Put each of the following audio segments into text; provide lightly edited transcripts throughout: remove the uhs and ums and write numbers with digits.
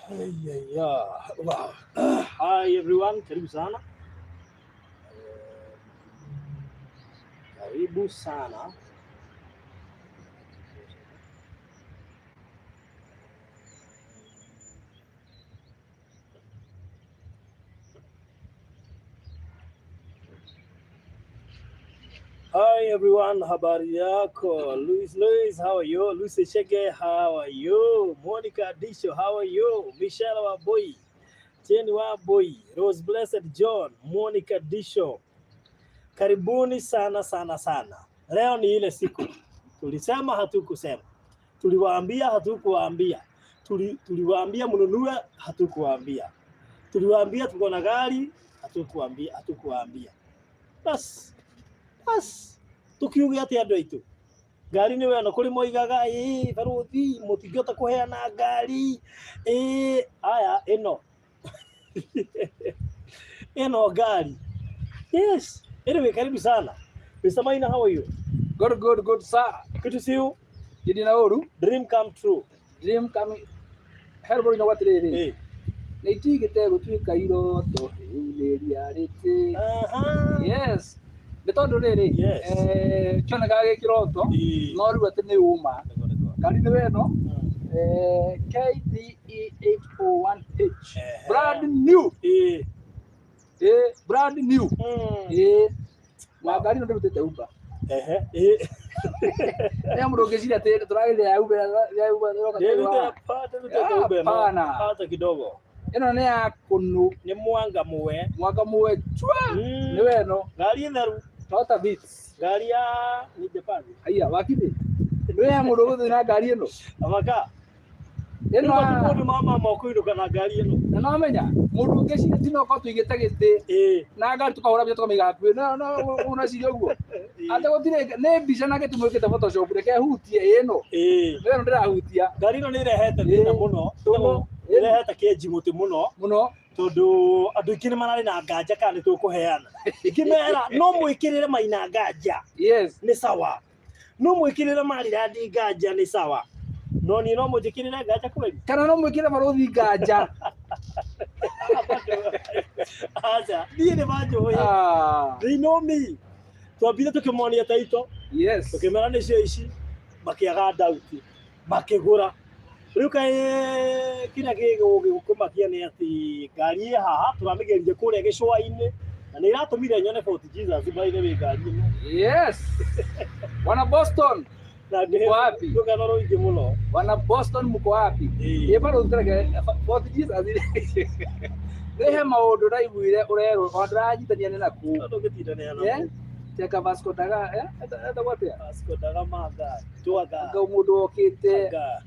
Hey, yeah. Wow. Hi everyone, karibu sana. Karibu sana. Hi everyone, habari yako? Luis Luis, how are you? Lucy Chege, how are you? Monica Disho, how are you? Michelle Waboi, Jenny Waboi, Rose Blessed John, Monica Disho. Karibuni sana sana sana. Leo ni ile siku tulisema, hatukusema, tuliwaambia, hatukuwaambia, tuliwaambia mnunue, hatukuwaambia, tuliwaambia tuko na gari, hatukuambia, hatukuwaambia. Bas bas tukiuge atia andu aitu ngari nĩ weno kũrĩ moigaga ĩ baruthi mũtingĩhota kũheana ngari ĩ aya ĩno ĩno ngari. Yes, anyway, karibu sana Mr. Maina, how are you? Good, good, good, sir. Good to see you. Gidi na ũru. Dream come true. Dream coming. Hero bũrũri atĩrĩrĩ. Eh. Nĩ itigĩte gũtuĩka iroto rĩu nĩ reality. Aha. Yes. Nĩ tondũ rĩrĩ, Yes. kĩonekaga gĩ kĩroto, Ĩĩ. no rĩu atĩ nĩ ũma. Nĩguo, nĩguo. Ngari nĩ weno, Mm. KDE 801H. Ehe. Brand new. Ĩĩ. Brand new. Mm. Na ngari ĩno ndĩrutĩte Uber. Ehe. Ĩĩ. Nĩ mũndũ ũngĩciria atĩ tũragĩrire ya Uber, ya Uber ĩroka Ndĩrutĩte tũrĩ pa- ndĩrutĩte Uber ĩno. Hapana. Hata kidogo. Ĩno nĩ ya kũnũ. Nĩ mwanga muwe. Mwanga muwe chwa. Mm. Nĩ weno. Ngari theru. Toyota Vitz. Ngari ya ni Japan. Aya, wakithĩ. Nĩ ya mũndũ ũgũthiĩ na ngari ĩno. Amaka. Ĩno Nĩ mũndũ mama mokũinũka na ngari ĩno. na no menya mũndũ ũngĩciria ti no korwo tũigĩte gĩtĩ Ĩĩ. na ngari tũkahũra mbica tũkamĩiga hakuhĩ no no ũnaciria ũguo atĩ gũtirĩ nĩ mbica na gĩtĩ mwĩkĩte photoshop reke hutie ĩno. Ĩĩ. Nĩ ĩno ndĩrahutia. Ngari ĩno nĩ ĩrehete thĩna Ĩĩ. mũno. Tũno. Ĩrehete kĩenji mũtĩ mũno Mũno. Tondũ andũ aingĩ nĩ mararĩ na nganja kana nĩ tũkũheana. Ngĩmera no mwĩkĩrĩre Maina nganja nĩ sawa, no mwĩkĩrĩre Marirandi nganja nĩ sawa, no niĩ no mũnjĩkĩrĩre nganja kweli? Kana no mwĩkĩre barũthi nganja? Aca, niĩ nĩ manjũĩ. Ah. They know me. Twambire tũkĩmonia taito, tũkĩmera nĩcio ici, makĩaga ndauti, makĩgũra. Rĩu kaĩ kĩrĩa gĩgũkũmakia nĩ atĩ ngari ĩ haha tũramĩgeririe kũrĩa gĩcũa-inĩ na nĩ ĩratũmire nyone Fort Jesus, by the way, ngari ĩno. Yes, wana Boston Na mko wapi? Rũgano rũingĩ mũno. Wana Boston mko wapi? Ĩĩ. Ĩ barũthi tareke Fort Jesus nĩ he maũndũ ndaiguire ũrerwo ona ndĩranyitania nĩ naku. Ndũngĩtindanĩra namo. Teka Vasco da Gama, etagwo atĩa? Vasco da Gama anga Twaga. Anga mũndũ okĩte Anga.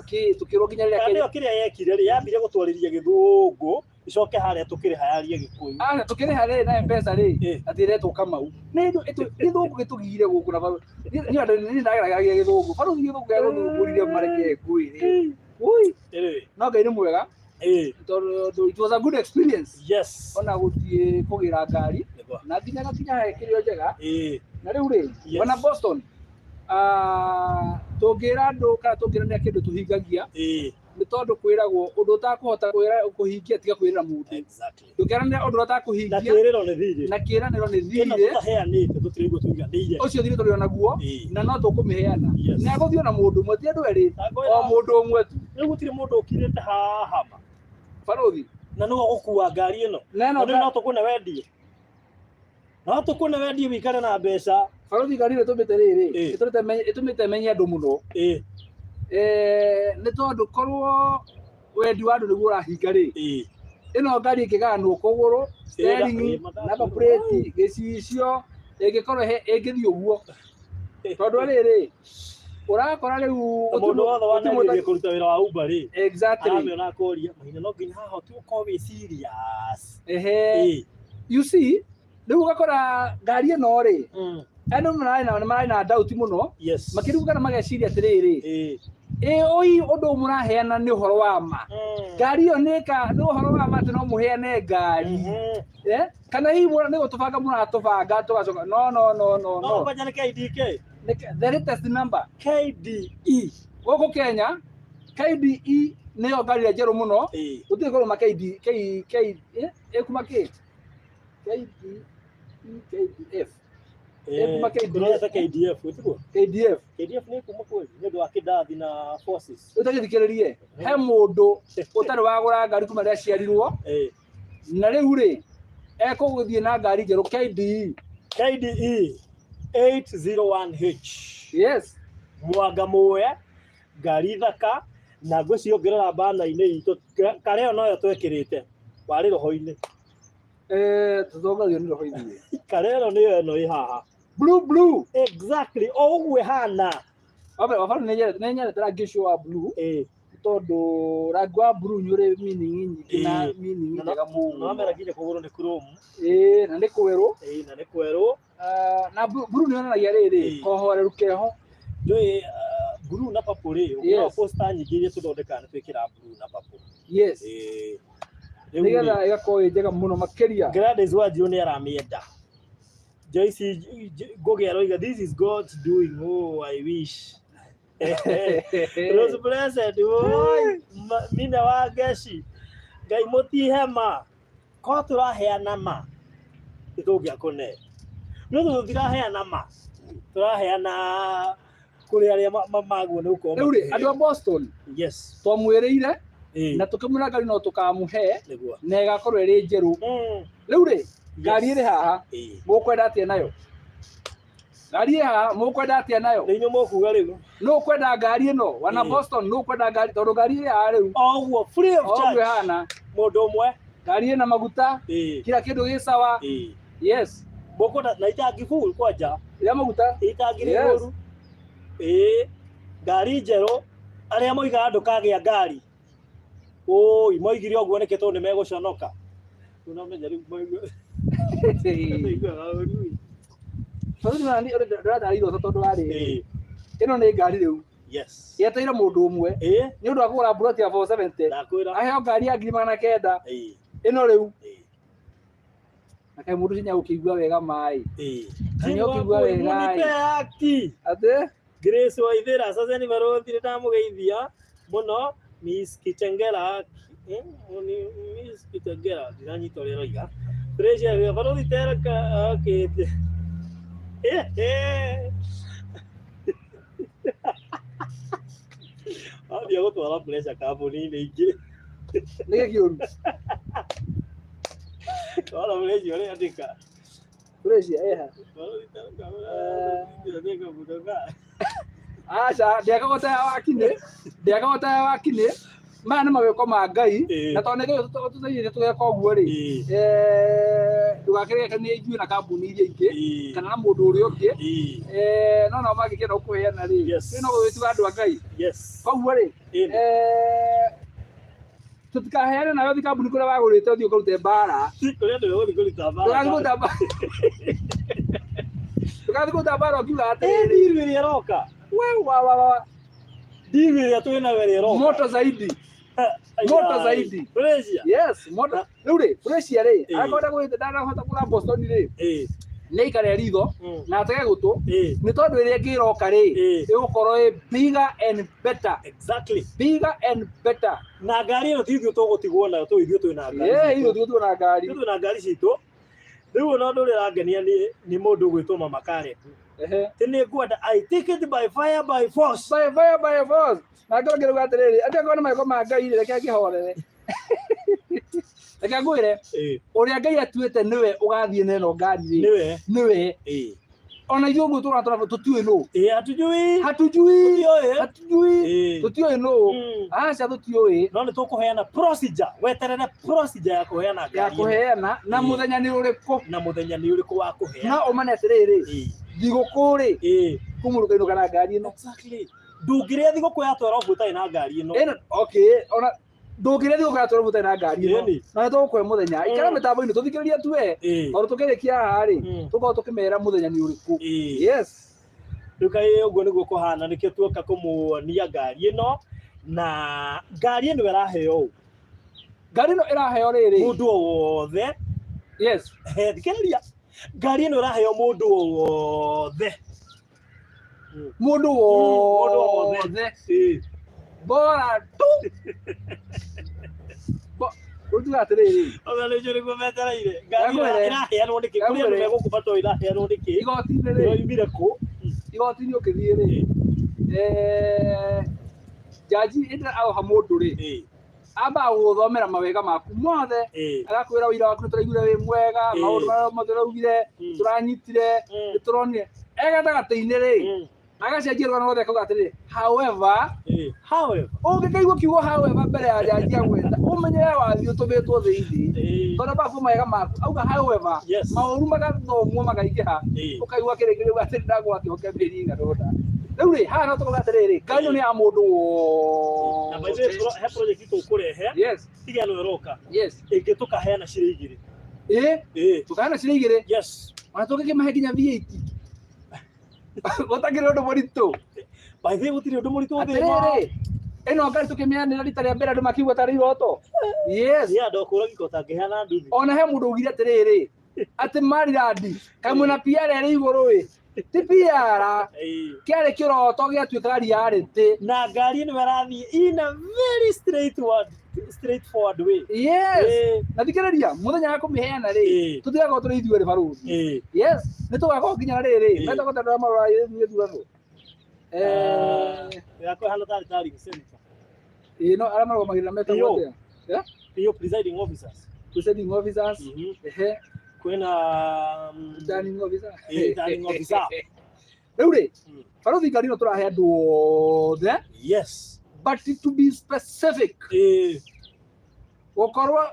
kĩ tũkĩrwo nginya rĩrĩa Kana Kenya nĩyo kĩrĩa yekire rĩ, yambire gũtwarĩria gĩthũngũ, icoke harĩa tũkĩrĩha yarie gĩkũyũ. Aca tũkĩrĩha rĩ na M-Pesa rĩ, Eh. atĩ ĩretwo Kamau. Nĩ gĩthũngũ gĩtũgire gũkũ na barũthi. Niĩ andũ niĩ ndageragia gĩthũngũ. Barũthi gĩthũngũ gĩa gũthũngũrire mareke ngwĩre. Ui, Anyway, no Ngai nĩ mwega tondũ it was a good experience. Ona gũthiĩ kũgĩra ngari Nĩguo. Na nginya gakinya he kĩrĩa njega. Na rĩu rĩ, ona Boston, tũngĩra andũ kana tũngĩranĩra kĩndũ tũhingagia nĩ tondũ kwĩragwo ũndũ ũtakũhota kũhingia tiga kwĩrĩra mũndũ. Ndũngĩaranĩra ũndũ ũrĩa Na ũtakũhingia. kĩĩrĩro nĩ thirĩ. Na kĩĩranĩro nĩ Ĩno thirĩ. tũtaheanĩte tũtiraigua tũiganĩire. Ũcio thirĩ tũrĩ o naguo na no tũkũmĩheana. Nĩ agũthiĩ ona mũndũ ũmwe, ti andũ erĩ, Ngwĩra- o mũndũ ũmwe tu. Rĩu gũtirĩ mũndũ ũkirĩte haha ma. Barũthi. Na nĩwe ũgũkua ngari ĩno. Na ĩno Na rĩu no tũkũne wendie. No tũkũne wendie wĩikare na mbeca. Barũthi ngari ĩno ĩtũmĩte rĩrĩ, ĩtũmĩte menye andũ mũno. Nĩ tondũ korwo wendi wa andũ nĩguo ũrahinga rĩ, ĩno ngari ĩngĩgayanwo kũgũrũ, steering, number plate, gĩcicio, ĩngĩkorwo ĩngĩthiĩ ũguo. Tondũ rĩrĩ, Ũrakora rĩu Na mũndũ wothe gũtirĩ mũndũ- wananjĩrĩria kũruta wĩra wa Uber rĩ, Exactly. aramĩona akoria mahinda no nginya haha ũkorwo wĩ serious. Ehe. Ĩĩ. You see, rĩu ũgakora ngari ĩno rĩ, andũ mararĩ na mararĩ na doubt mũno, Yes. makĩrigwo kana mageciria atĩrĩrĩ, Ĩĩ. ĩ ũi ũndũ mũraheana nĩ ũhoro wa ma. Ngari ĩyo nĩ ka nĩ ũhoro wa ma atĩ no mũheane ngari. Eh? Kana hihi nĩ gũtũbanga mũratũbanga tũgacoka no no no no No no. kwanja nĩ KDK. The latest number KDE. gũkũ Kenya KDE nĩyo ngari ĩrĩa njerũ mũno. Ĩĩ. Gũtirĩ kũrũma KD K K ĩkuma kĩ KD KDF Ĩkuma KDF. Kũrora KDF gũtiguo? KDF. KDF nĩ kuma kweli nĩ ũndũ wa kĩndathi na forces. Ũtagĩthikĩrĩrie he mũndũ ũtarĩ wagũra ngari kuma rĩrĩa aciarirwo, Ĩĩ. na rĩu rĩ ekũgũthiĩ na ngari njerũ KDE. KDE 801H. Yes. Mwanga mũe, ngari thaka, na ngwĩciria ũngĩrora bana-inĩ itũ kare ĩyo noyo twekĩrĩte warĩ roho-inĩ. Tũthongagio nĩ roho ithuĩ. Kare ĩno nĩyo ĩno ĩ haha. Blue blue. Exactly, o ũguo ĩhana. Wambere wabara nĩ nyendete rangi ũcio wa blue, Ĩĩ. tondũ rangi wa blue nĩ ũrĩ meaning nyingĩ na Ĩĩ. meaning Na njega na wamera mũno. nginya kũgũrũ nĩ chrome. Ĩĩ, na nĩ kwerũ. Ĩĩ, na nĩ kwerũ. Na blue nĩ yonanagia rĩrĩ Ĩĩ. kohoreru keho. Ndũĩ blue na purple rĩ, ũngĩrora Yes. poster nyingĩ iria tũthondekaga nĩ twĩkĩraga blue na purple. Yes. Ĩĩ. Rĩu rĩ, Nĩgetha ĩgakorwo ĩ njega mũno makĩria. Gladys Wanjiru nĩ aramĩenda. Joyce Ngugi aroiga this is God's doing. Oh, I wish. Rose Blessed, oi, Mina wa Ngeshi. Ngai mũtihe ma. Korwo tũraheana ma, nĩtũngĩakũne. No tondũ tũtiraheana ma, tũraheana kũrĩ arĩa maguo nĩ gũkorwo Rĩu rĩ, makĩheo. andũ a Boston Yes. twamwĩrĩire Ĩĩ, na tũkĩmwĩra ngari no tũkamũhe nĩguo. na ĩgakorwo ĩrĩ njerũ. Rĩu rĩ, ngari ĩrĩ haha, Ĩĩ. mũkwenda atĩa nayo? Ngari ĩ haha, mũkwenda atĩa nayo? Nĩ inyuĩ mũkuga rĩu. Nũ ũkwenda ngari ĩno? Wana Ĩĩ. Boston, nũ ũkwenda ngari? Tondũ ngari ĩ haha rĩu, O ũguo free of o ũguo charge. ĩhana, Mũndũ ũmwe. ngari ĩna maguta, Ĩĩ. kila kĩndũ gĩ sawa. Ĩĩ. Yes, Mũkwenda na itangi full kwanja. ya maguta. Itangi Yes. rĩihũru. Ĩĩ. Ngari njerũ. Arĩa moigaga ndũkagĩa ngari. Ũi, moigire ũguo nĩkĩ tondũ nĩmegũconoka. Rĩu no menya rĩu maiguaga ũru. Tondũ ndĩratarĩirio iroto tondũ wa rĩrĩ. Ĩĩ. Ĩno nĩ ngari rĩu Yes. yeteire mũndũ ũmwe Ĩĩ. nĩ ũndũ wa kũgũra mburoti ya 470 Ndakwĩra. aheo ngari ya 900,000 Ĩĩ. ĩno rĩu. Ĩĩ. Na kaĩ mũndũ ũcio nĩegũkĩigua wega maĩ. Ĩĩ. Na nĩũkĩigua wega Munipe ĩ. haki. Atĩ Grace Waithera, sasa ni barothi ndamũgeithia mũno Miss Kitengela, Miss Kitengela ndiranyita ũrĩa aroiga. Grace barothi tereka okay. Ambia gũtwara pressure kambuni-inĩ ingĩ. nĩ kĩũru. Twara pressure ũrĩa andĩka. Pressure ĩha. Barothi tereka andĩka mũtoka. Aca ndiakaga ta wakinĩ, ndiakaga ta wakinĩ. Maya nĩ mawĩko ma Ngai Ĩĩ. na tondũ nĩ Ngai ũtũteithĩtie tũgeka ũguo rĩ, Ĩĩ. ndũgakĩrekanie ithuĩ na kambuni iria ingĩ Ĩĩ. kana na mũndũ ũrĩa ũngĩ. Ĩĩ. No nao mangĩkĩenda gũkũheana rĩ, Yes. rĩu no gũgĩtuga andũ a Ngai. Yes. Koguo rĩ, Ĩĩ. tũtikaheane nawe ũthiĩ kambuni kũrĩa wagũrĩte ũthiĩ ũkarute mbara. Kũrĩa andũ megũthiĩ kũruta mbara. Ndũgathiĩ kũruta mbara. Ndũgathiĩ kũruta mbara ũkiuga Ĩĩ, atĩrĩrĩ, ndiru ĩrĩa ĩroka. we wa wa wa Ndiru ĩrĩa twĩ nayo ĩrĩa ĩroka. moto zaidi. Moto zaidi. Pressure. Yes, moto. Rĩu rĩ, pressure rĩ, Ĩĩ. angĩkorwo ndagũrĩte ndanahota kũgũra Boston rĩ, Ĩĩ. nĩ aikare ritho na atege gũtũ Ĩĩ. nĩ tondũ ĩrĩa ĩngĩ ĩroka rĩ, Ĩĩ. ĩgũkorwo ĩ bigger and better. Exactly. Bigger and better. Na ngari ĩno ti ithuĩ tũgũtigwo nayo tũ ithuĩ twĩna ngari. Ĩĩ, citũ. ithuĩ tũtigwo na ngari. Ithuĩ twĩna ngari citũ. Rĩu ona ũndũ ũrĩa ũrangenia nĩ mũndũ ũgwĩtwo Mama Karen. Ehe. Ti nĩ ngwenda I take it by fire by force. By fire by force. Na ngoro ngĩrauga atĩrĩrĩ, atĩ angĩkorwo nĩ mawĩko ma Ngai rĩ, reke ngĩhorere. Reke ngwĩre, Ĩĩ. ũrĩa Ngai atuĩte nĩwe ũgathiĩ na ĩno ngari rĩ, Nĩwe. nĩwe. Ĩĩ. Ona ithuĩ ũguo tũratũra tũtiũĩ nũ. Ĩĩ hatujui. Hatujui. Tũtiũĩ. Hatujui. Ĩĩ. Tũtiũĩ nũ. Aca tũtiũĩ. No nĩ tũkũheana procedure, weterere procedure ya kũheana Ya ngari ĩno. kũheana na Ĩĩ. mũthenya nĩ ũrĩkũ. Na mũthenya nĩ ũrĩkũ wa kũheana. No ũmane atĩrĩrĩ, Ĩĩ. thigũkũ rĩ, Ĩĩ. kumũrũka inũka na ngari ĩno. Exactly. Ndũngĩrĩa thigũkũ ya 12 ũtarĩ na ngari ĩno. Ĩno okay, ona ndũngĩrĩa thigũkũ ya 12 ũtarĩ na ngari ĩno. Ĩni. Na nĩ tũgũkũhe mũthenya. Ikara Mm. mĩtambo-inĩ tũthikĩrĩrie tu we. Ĩĩ. Tondũ tũkĩrĩkia haha rĩ, Mm. tũkorwo tũkĩmera mũthenya nĩ ũrĩkũ. Ĩĩ. Yes. Rĩu kaĩ ũguo nĩguo kũhana, nĩkĩo tuoka kũmuonia ngari ĩno, na ngari ĩno ĩraheo ũ? Ngari ĩno ĩraheo rĩrĩ. Mũndũ o wothe. Yes. He, thikĩrĩria, ngari ĩno ĩraheo mũndũ o wothe. Mũndũ Mũndũ o wothe. wothe. Ĩĩ. Bora tu. Rĩu tuga atĩrĩrĩ, Ona nĩcio nĩguo metereire. Ngari ĩno Ngwĩre. ĩraheanwo nĩkĩ? Kũrĩ andũ Ngwĩre. megũkũ matoĩ ĩraheanwo nĩkĩ? Igoti-inĩ rĩ, Ĩroimire kũ? Igoti-inĩ ũkĩthiĩ rĩ, jaji hĩndĩ ĩrĩa aroha mũndũ rĩ, Ĩĩ. ambaga gũgũthomera mawega maku mothe, Ĩĩ. agakwĩra wĩra waku nĩ tũraiguire wĩ mwega, Ĩĩ. maũndũ marĩa mothe ũraugire, tũranyitire, nĩ tũronire. E gatagatĩ-inĩ rĩ, agacenjia rũgano rwothe akauga atĩrĩrĩ, however, Ĩĩ. However. Ũngĩkaigua kiugo however mbere ya jaji agweta, ũmenye we wathiĩ ũtũmĩtwo thĩinĩ. Ĩĩ. Tondũ ambaga mawega maku, auga however, Yes. maũru magathomwo makaingĩha, Ĩĩ. ũkaigua kĩrĩkĩrĩro atĩ ndagwa kĩhoke mĩeri ĩigana ũna. Rĩu rĩ, haha no tũkauga atĩrĩrĩ, ngari ĩno nĩ ya mũndũ Na by the way, wothe. he project tũkũrehe, Yes, tiga ĩno ĩroka. Yes. Ĩngĩ tũkaheana cirĩ igĩrĩ. Ĩĩ, Ĩĩ. tũkaheana cirĩ igĩrĩ, Yes. ona tũngĩkĩmahe nginya V8. Gũtakĩrĩ ũndũ mũritũ. By the way, gũtirĩ ũndũ mũritũ thĩ ĩno. Atĩrĩrĩ, ĩno ngari tũkĩmĩanĩra rita rĩa mbere andũ makiuga tarĩ iroto. Yes. Nĩ andũ akũra giko ũtangĩheana nduthi. Ona he mũndũ augire atĩrĩrĩ, atĩ Maryland kamwe na PR ĩrĩ igũrũ ĩ, ti PR, Ĩĩ. kĩarĩ kĩroto gĩatuĩka reality. Na ngari ĩno ĩrathiĩ in a very straightforward way. Yes. Ĩĩ. Na thikĩrĩria, mũthenya wa kũmĩheana rĩ, Ĩĩ. tũtigakorwo tũrĩ ithuerĩ barũthi. Ĩĩ. Yes, nĩ tũgakorwo nginya rĩrĩ, Ĩĩ. metagwo ta andũ arĩa marora gĩthurano. Yakwa ĩhana tarĩ tallying center. Ĩĩ, no arĩa marũgamagĩrĩra metagwo Ĩyo. atĩa? Eh? Iyo presiding officers. Presiding officers, ehe, Kwĩna returning officer. Ĩĩ, returning officer. Rĩu rĩ, barũthi, ngari ĩno tũrahe andũ othe, Yes. but to be specific, Ĩĩ. gũkorwo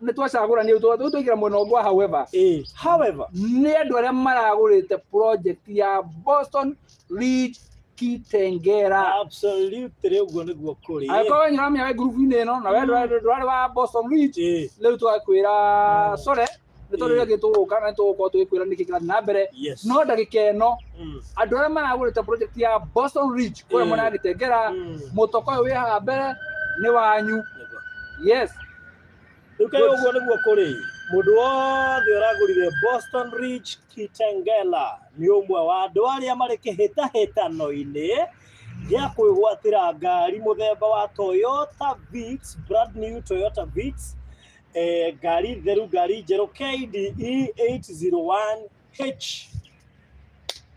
nĩ twacagũrania rĩu twaingĩra mwena ũngĩ wa however, Ĩĩ. However, nĩ andũ arĩa maragũrĩte project ya Boston Ridge Kitengela. Absolutely ũguo nĩguo kũrĩ. Angĩkorwo we nĩũramenya wĩ ngurubu-inĩ ĩno na we ndwarĩ wa Boston Ridge, Ĩĩ. rĩu tũgakwĩra sorry, nĩ tondũ Ĩĩ. rĩrĩa tũgũka na nĩ tũgũkorwo tũgĩkwĩra nĩkĩ kĩrathiĩ na mbere. Yes. No ndagĩka ĩno, andũ arĩa maragũrĩte project ya Boston Ridge kũrĩa Ĩĩ. mwena wa Gĩtengera, mũtoko ũyũ wĩ haha mbere nĩ wanyu. Nĩguo. Yes. Rĩu kaĩ ũguo nĩguo kũrĩ. Mũndũ wothe ũragũrire Boston Ridge Kitengela nĩ ũmwe wa andũ arĩa marĩ kĩhĩtahĩtano-inĩ gĩa kwĩgwatĩra ngari mũthemba wa Toyota Vitz, brand new Toyota Vitz, ngari theru, ngari njerũ, KDE 801H.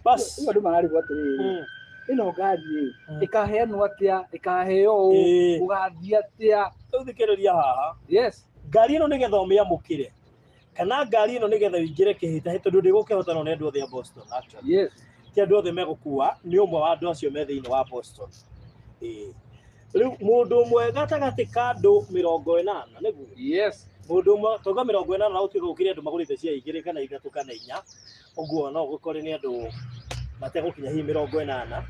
Bas. Rĩu andũ mararigwo atĩrĩrĩ, ĩno ngari ĩ, ĩkaheanwo atĩa, ĩkaheo ũ, Ĩĩ. gũgathiĩ atĩa? Rĩu thikĩrĩria haha. Yes. Ngari ĩno nĩgetha ũmĩamũkĩre, kana ngari ĩno nĩgetha ũingĩre kĩhĩtahĩtano, tondũ ndĩgũkĩhotanwo nĩ andũ othe a Boston actually. Yes. Ti andũ othe megũkua, nĩ ũmwe wa andũ acio me thĩinĩ wa Boston. Ĩĩ. Rĩu mũndũ ũmwe gatagatĩ ka andũ 80, nĩguo? Yes. Mũndũ ũmwe tauga 80, na gũtuĩka gũkĩrĩ andũ magũrĩte cia igĩrĩ kana ithatũ kana inya, ũguo no gũkore nĩ andũ mategũkinya hihi 80.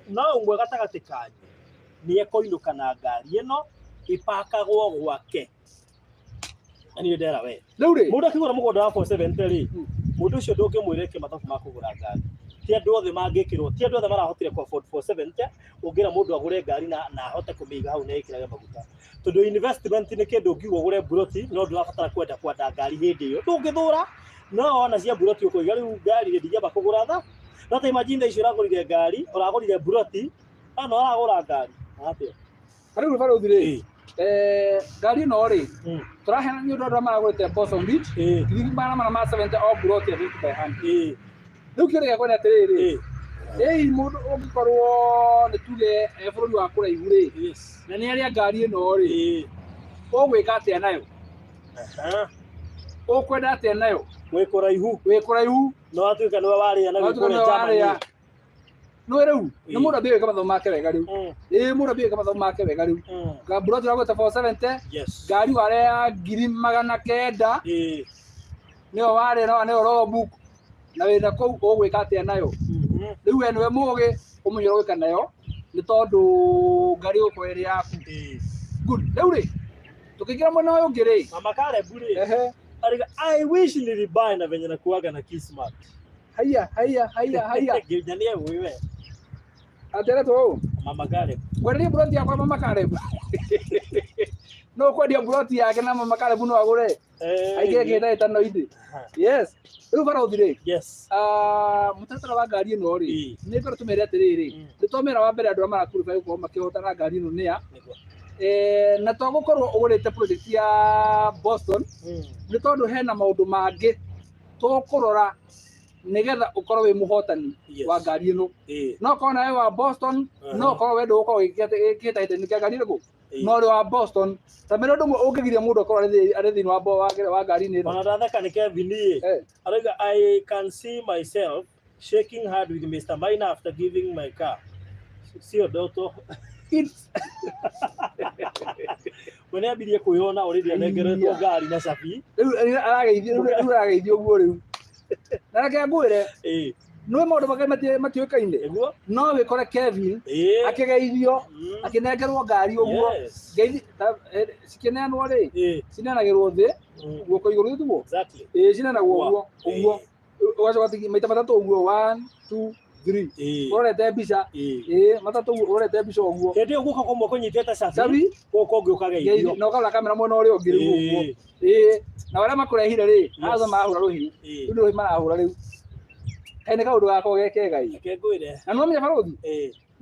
No ũmwe gatagatĩ kanyu nĩ ekũinũka na ngari ĩno ĩpakagwo gwake. Na niĩ ndera we. Rĩu rĩ, Mũndũ akĩgũra mũgũnda wa 470 rĩ, mũndũ ũcio ndũngĩmwĩra ĩke mathabu ma kũgũra ngari. Ti andũ othe mangĩkĩrwo, ti andũ othe marahotire kũ afford 470, ũngĩra mũndũ agũre ngari na ahote kũmĩiga hau na ĩkĩrage maguta. Tondũ investment nĩ kĩndũ ũngiuga ũgũre mburoti, no ndũrabatara kwenda kwanda ngari hĩndĩ ĩyo. Ndũngĩthũra, no wona cia mburoti ũkũiga rĩu ngari rĩ ndingĩamba kũgũra tha. No ta imagine thaa ici ũragũrire ngari, ũragũrire mburoti, no ũragũra ngari. Atĩa? Rĩu barũthi rĩ, ngari ĩno rĩ, tũraheana nĩ ũndũ andũ arĩa maragũrĩte Boston Ridge 470,000 o mburoti ya 50 by 100. Rĩu kĩũria gĩakwa nĩ atĩrĩrĩ, ĩĩ, mũndũ ũngĩkorwo nĩ tuge e bũrũri wa kũraihu rĩ, na nĩ arĩa ngari ĩno rĩ, ũgwĩka atĩa nayo? Ũkwenda atĩa nayo? Wĩ kũraihu. Wĩ kũraihu. No atuĩka nĩwe warĩa na wĩ watuĩka kũrĩa nĩwe Germany. warĩa. Nĩ rĩu nĩ Ĩĩ. mũndũ ambie gwĩka mathomo make wega rĩu. Ĩĩ, mũndũ ambie gwĩka mathomo make wega rĩu. Mburoti ũragũrĩte 470, ngari warĩa ya 900,000, nĩyo warĩa na nĩyo robook, na wĩna kũu, ũgwĩka atĩa nayo? Rĩu we nĩwe mũgĩ. Ũmenye ũrĩa ũgwĩka nayo, nĩ tondũ ngari ĩgũkorwo ĩrĩ yaku. Good. Rĩu rĩ, tũkĩingĩra mwena ũyũ ũngĩ rĩ, Mama Caleb rĩ, ehe, arauga, "I wish nilibuy na venye nakuaga na Kismat." Haiya, haiya, haiya, haiya. Nginya nĩ wewe. Ateretwo ũũ. Mama Caleb. Ngwenderie buroti yakwa, Mama Caleb. No kwendia buroti yake na Mama Caleb no agũre. Aingĩre kĩhĩtahĩtano-inĩ. Yes. Rĩu barothi rĩ, ah, mũtaratara wa ngari ĩno rĩ, nĩ ngorwo tũmere atĩrĩrĩ, nĩ twamera wa mbere andũ arĩa maraqualify gũkorwo makĩhotana ngari ĩno nĩa, na to gũkorwo ũgũrĩte project ya Boston, nĩ tondũ hena maũndũ mangĩ tũkũrora nĩgetha ũkorwo wĩ mũhotani wa ngari ĩno. No korwo nawe wa Boston, no ũkorwo we ndũgũkorwo kĩhĩtahĩtano kĩa ngari ĩrĩkũ, no ũrĩ wa Boston. Ta mera ũndũ ũmwe ũngĩgiria mũndũ akorwo arĩ thĩinĩ wa ngari-inĩ ĩno. Ona ndatheka nĩ Kevin ĩ. Arauga, "I can see myself shaking hand with Mr. Maina after giving my car. Sio ndoto." It's We nĩ ambirie kwĩyona already anengeretwo ngari na cabi. Rĩu arageithio, rĩu arageithio ũguo rĩu. Na reke ngwĩre, nĩ maũndũ make matiũĩkaine. No wĩkore Kevin akĩgeithio, akĩnengerwo ngari ũguo. Ngeithi cikĩneanwo rĩ, cineanagĩrwo thĩ, guoko igũrũ tiguo? Ĩĩ, cineanagwo ũguo ũguo, ũgacoka maita matatũ ũguo, one, two, three, ũrorete mbica. Ĩĩ, matatũ ũguo ũrorete mbica ũguo. Hĩndĩ ĩyo guoko kũmwe kũnyitĩte cabi, cabi, gũkũ ũngĩ ũkageithio. Na ũkarora kamera mwena ũrĩa ũngĩ rĩu ũguo. Ĩĩ, na arĩa makũrehire rĩ, haha marahũra rũhĩ. Rĩu nĩ rũhĩ marahũra rĩu. Kaĩ nĩ kaũndũ gakwa ge kega ĩ. Reke ngwĩre. Na nĩwamenya barothi,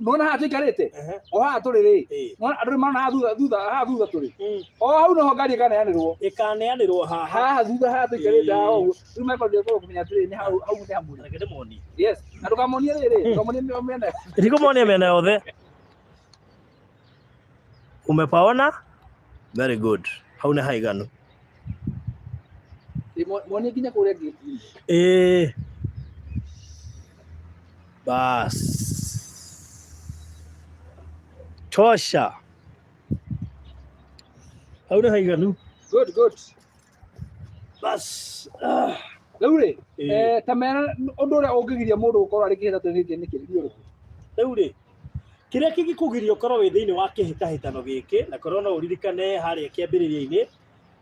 nĩwona haha tũikarĩte, o haha tũrĩ rĩ, nĩwona andũ nĩ marona haha thutha, thutha haha thutha tũrĩ, o hau noho ngari ĩkaneanĩrwo. Ĩkaneanĩrwo haha. Haha thutha haha tũikarĩte haha ũguo. Rĩu mekwambia kũmenya atĩrĩrĩ, nĩ hau, hau nĩ hamũrĩ. Reke ndĩmonie. Yes, na ndũkamonie rĩrĩ, ndũkamonie mĩena. Ndikũmonia mĩena yothe. Umepaona? Very good. Hau nĩ haiganu. Ĩ, monie nginya kũrĩa ngĩti-inĩ. Ĩĩ. Bas. Tosha. Hau nĩ haiganu. Good, good. Bas. Ah. Rĩu rĩ, ta mera ũndũ ũrĩa ũngĩgiria mũndũ gũkorwo arĩ kĩhĩtahĩtano gĩkĩ nĩ kĩrĩkũ? Rĩu rĩ, kĩrĩa kĩngĩkũgiria ũkorwo wĩ thĩinĩ wa kĩhĩtahĩtano gĩkĩ, na korwo no ũririkane harĩa kĩambĩrĩria-inĩ,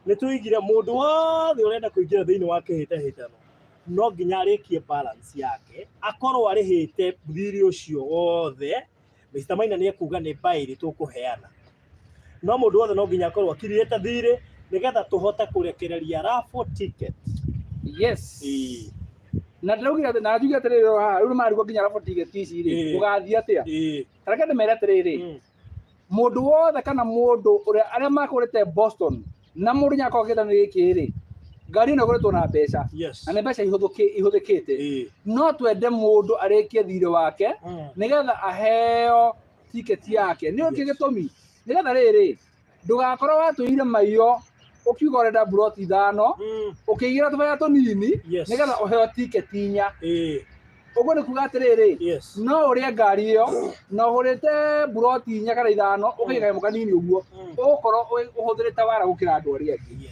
nĩ tũigire mũndũ wothe ũrenda kũingĩra thĩinĩ wa kĩhĩtahĩtano no nginya arĩkie balance yake, akorwo arĩhĩte thirĩ ũcio wothe. Mr. Maina nĩ ekuga nĩ baĩrĩ tũkũheana, no mũndũ wothe no nginya akorwo akirĩte thirĩ nĩgetha tũhote kũrekereria raffle ticket. Na ndĩraugire atĩ, na njuge atĩrĩrĩ, o haha rĩu nĩmarigwo nginya raffle ticket ici rĩ, gũgathiĩ atĩa. Reke ndĩmere atĩrĩrĩ, mũndũ wothe kana mũndũ ũrĩa arĩa makũrĩte Boston na mũndũ nyakorwo kĩtano gĩkĩ rĩ, ngari ĩno ĩgũrĩtwo na mbeca, na nĩ mbeca ihũthĩkĩte. No twende mũndũ arĩkie thirĩ wake nĩgetha aheo tiketi yake. Nĩ ũkĩ gĩtũmi? Nĩgetha rĩrĩ, ndũgakorwo watũire maiyo ũkiuga ũrenda buroti 5, ũkĩigĩra tũbeca tũnini nĩgetha ũheo tiketi 4. Ũguo nĩ kuga atĩrĩrĩ, no ũrĩe ngari ĩyo na ũgũrĩte buroti 4 kana 5, ũkaiga kanyamũ kanini ũguo, ũgũkorwo ũhũthĩrĩte wara gũkĩra andũ arĩa angĩ.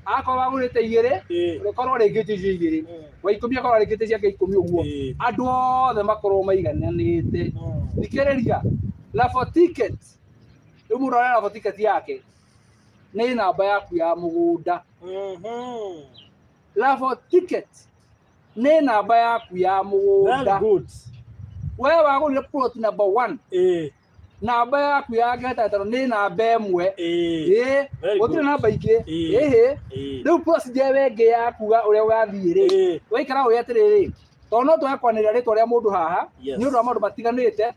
Akorwo wagũrĩte 2, ũkorwo ũrĩkĩtie icio 2, wa 10 akorwo arĩkĩtie ciake 10 ũguo, andũ othe makorwo maigananĩte. Thikĩrĩria, raffle ticket, rĩu mũndũ arĩa raffle ticket yake nĩ namba yaku ya mũgũnda. Raffle ticket nĩ namba yaku ya Very mũgũnda. good. We wagũrire plot number 1, namba yaku ya kĩhĩtahĩtano nĩ namba 1. Ĩĩ, Very gũtirĩ good. namba ingĩ. Ĩhĩ. Rĩu procedure ĩyo ĩngĩ ya kuga ũrĩa ũgathiĩ rĩ, waikara ũĩ atĩrĩrĩ, tondũ no twage kwanĩrĩra rĩtwa rĩa mũndũ haha nĩ ũndũ wa maũndũ matiganĩte,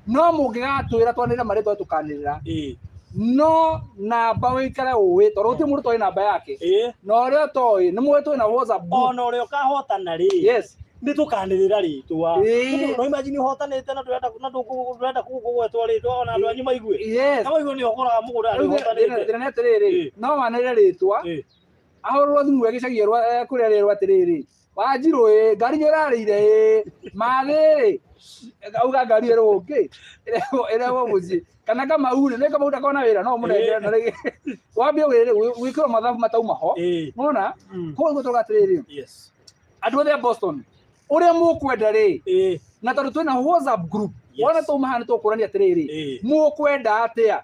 no mũngĩgatwĩra twanĩrĩre marĩtwa tũkanĩrĩra, no namba wĩikare ũĩ, tondũ gũtirĩ mũndũ toĩ namba yake, na ũrĩa ũtoĩ nĩ mũĩ twĩna WhatsApp group. Ona ũrĩa ũkahotana rĩ, nĩ tũkanĩrĩra rĩtwa. No imagine ũhotanĩte na ndũrenda, na ndũrenda kũgwetwo rĩtwa ona andũ anyu maigue. Na maigue nĩ ũgũraga mũgũnda Rĩu nĩ ũhotanĩte. Thĩna nĩ atĩrĩrĩ, no wanĩrĩre rĩtwa, ahũrwo thimũ e gĩcagi kũrĩa rĩerwo atĩrĩrĩ, Wanjirũ ĩ, ngari nĩ ũrarĩire ĩ, mathĩ ĩ, auga ngari ĩrehwo kĩ, ĩrehwo mũciĩ. Kana Kamau rĩ, nĩ Kamau ndakoragwo na wĩra, no ũmũnengere na rĩngĩ wambie gwĩkĩrwo mathabu matauma ho. Nĩwona? Koguo tũrauga atĩrĩrĩ, andũ othe a Boston, ũrĩa mũkwenda rĩ, na tondũ twĩna WhatsApp group, Wona twauma haha nĩ tũkũrania atĩrĩrĩ, mũkwenda atĩa?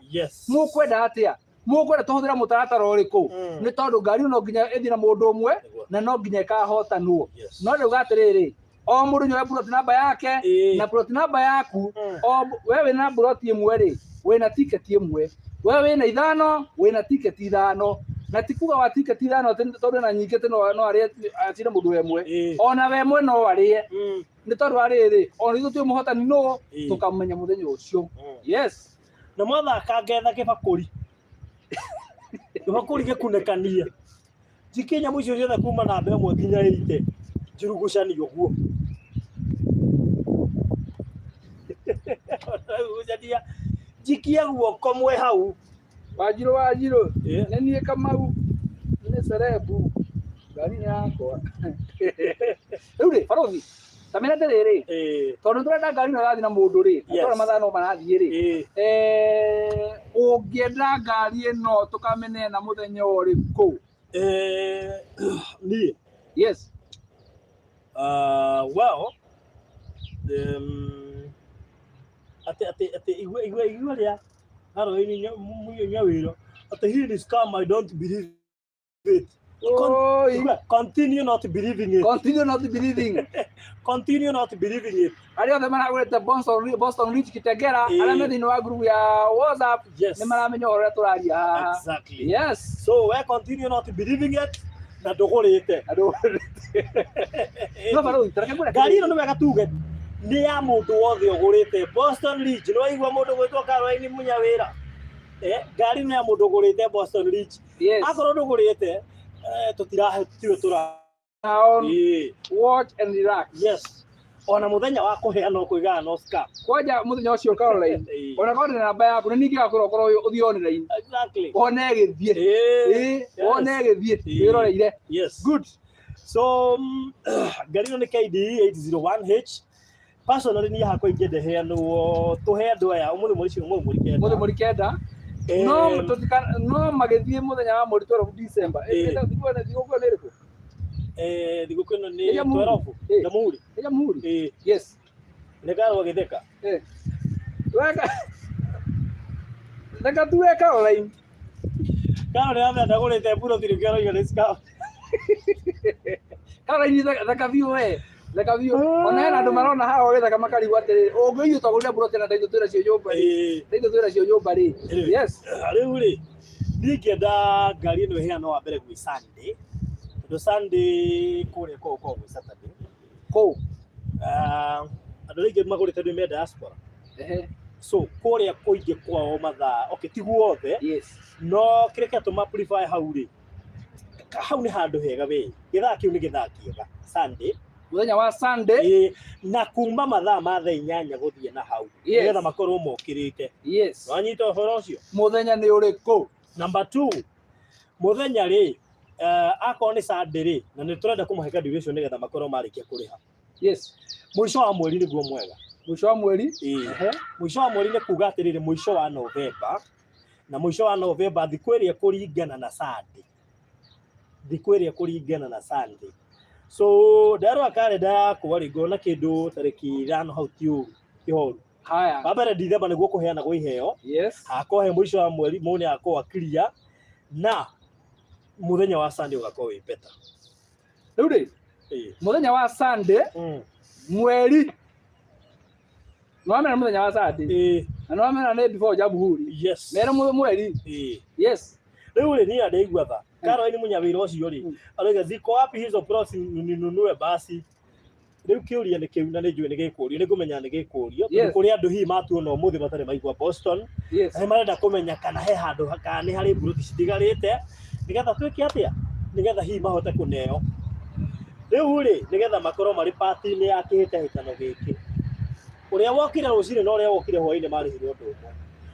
Mũkwenda atĩa? Mũkwenda tũhũthĩre mũtaratara ũrĩkũ? Nĩ tondũ ngari ĩno no nginya ĩthiĩ na mũndũ ũmwe na no nginya ĩkahotanwo. No ndauga atĩrĩrĩ, o mũndũ nyoe plot number yake na plot number yaku. O we wĩna plot ĩmwe rĩ, wĩna tiketi ĩmwe. We wĩna ithano, wĩna tiketi ithano. Na ti kuga wa tiketi ithano atĩ tondũ ena nyingĩ atĩ no arĩe acinde mũndũ we ĩmwe. Ona we ĩmwe no arĩe. Nĩ tondũ wa rĩrĩ, ona ithuĩ twĩ mũhotani nũ, tũkamenya mũthenya ũcio. Yes. Na mwathaka ngetha kĩbakũri. Kĩbakũri gĩkunĩkanie. Njikie nyamũ icio ciothe kuma namba ĩmwe nginya ĩite. Njirugucanie ũguo. Ngucania. Njikie guoko mwe hau. Wanjirũ, Wanjirũ, nĩ niĩ Kamau, nĩ cerebu, ngari nĩ yakwa. Rĩu rĩ, barothi, ta mena atĩrĩrĩ, tondũ nĩ tũrenda ngari ĩno ĩrathiĩ na mũndũ rĩ, na tũrona mathaa no marathiĩ rĩ, ũngĩenda ngari ĩno tũkamĩneana mũthenya ũrĩkũ? Niĩ? Yes. Well, atĩ atĩ atĩ igua igua igua rĩa Caroline Nyawĩra atĩ he is scam, I don't believe it. Oi. Igua, continue not believing it. Continue not believing. Continue not believing it. Arĩa othe maragũrĩte Boston Ridge Kitengela, arĩa me thĩinĩ wa group ya WhatsApp, nĩ maramenya ũhoro ũrĩa tũraria haha. Exactly. Yes. So we continue not believing it na ndũgũrĩte. Andũ no barũthi, tareke ngwĩre. Ngari ĩno nĩ wega tuge nĩ ya mũndũ wothe ũgũrĩte Boston Ridge. Nĩ waigua mũndũ gwĩtwo Caroline Munyawĩra? Ngari ĩno ya mũndũ ũgũrĩte Boston Ridge. Akorwo ndũgũrĩte, tũtirahe tiwe tũra Down, watch and relax. Yes. Ona mũthenya wa kũheana ũkũigaga no scam. Kwanja mũthenya ũcio Caroline, ona korwo ndĩ na namba yaku, nĩ ningĩ gakwĩra ũkorwo ũthiĩ online. Wone ĩgĩthiĩ. Wone ĩgĩthiĩ, wĩroreire. Good. So, ngari ĩno nĩ KDE 801H. Personally niĩ hakwa ingĩenda ĩheanwo tũhe andũ aya ũmũthĩ mweri cio, ũmũthĩ mweri 9. Ũmũthĩ mweri 9. No no magĩthiĩ mũthenya wa mweri 12 December. Thikũ ĩno thigũkũ nĩ ĩrĩkũ? Thigũkũ ĩno nĩ Nĩ Jamhuri. 12. Jamhuri. Nĩ Jamhuri. Yes. Nĩ karwo gĩtheka. Weka. Reka tuwe Caroline. Caroline ambe ndagũrĩte mburoti nĩkĩo aroiga nĩ scam. Caroline theka biũ we. Theka biũ. Ona hena andũ marona haha ũgĩtheka makarigwo atĩrĩrĩ, ũngĩiywo twagũrire mburoti na taitũ twĩna cio nyũmba rĩ. Taitũ twĩna cio nyũmba rĩ. Yes. Rĩu rĩ, niĩ ingĩenda ngari ĩno ĩheanwo wa mbere gwĩ Sunday. Tondũ Sunday kũrĩa kwao kwao gwĩ Saturday. Kũu. Andũ arĩa aingĩ magũrĩte nĩ me diaspora. So kũrĩa kũingĩ kwao mathaa, okay, ti guothe. No kĩrĩa kĩratũma prefer hau rĩ, hau nĩ handũ hega we. Gĩthaa kĩu nĩ gĩthaa kĩega Sunday. Mũthenya wa Sunday. Na kuma mathaa ma thaa 8 gũthiĩ na hau. Nĩgetha makorwo mokĩrĩte. Wanyita ũhoro ũcio? Mũthenya nĩ ũrĩkũ? Number 2, mũthenya rĩ, akorwo nĩ Sunday rĩ, na nĩ tũrenda kũmahe ka duration nĩgetha makorwo marĩkia kũrĩha. Mũico wa mweri nĩguo mwega. Mũico wa mweri? Mũico wa mweri nĩ kuga atĩrĩrĩ, mũico wa November, na mũico wa November thikũ ĩrĩa ĩkũringana na Sunday. Thikũ ĩrĩa ĩkũringana na Sunday. So ndarora kalenda yakwa rĩ, ngona kĩndũ tarĩki 5 hau ti ũru, ti horu. Haya. Wa mbere December nĩguo kũheanagwo iheo. Hakorwo he mũico wa mweri, mũndũ nĩ agakorwo clear na mũthenya wa Sunday ũgakorwo wĩ better. Rĩu rĩ, mũthenya wa Sunday, mweri nĩwamenya mũthenya wa Sunday. Na nĩwamenya nĩ before Jamhuri. Mere mweri. Yes. Rĩu rĩ, niĩ ndaigua tha. Caroline Munyawĩra ũcio rĩ, aroiga ziko wapi hizo plots ninunue basi. Rĩu kĩũria nĩ kĩu na nĩ njũĩ nĩ gĩkũrio, nĩ ngũmenya nĩ gĩkũrio. Tondũ kũrĩ andũ hihi matuona ũmũthĩ matarĩ maigua Boston. Na nĩ marenda kũmenya kana he handũ, kana nĩ harĩ mburoti citigarĩte, nĩgetha twĩke atĩa? Nĩgetha hihi mahote kũneo. Rĩu rĩ, nĩgetha makorwo marĩ part-inĩ ya kĩhĩtahĩtano gĩkĩ. Ũrĩa wokire rũcinĩ na ũrĩa wokire hwaĩ-inĩ marĩhire ũndũ ũmwe.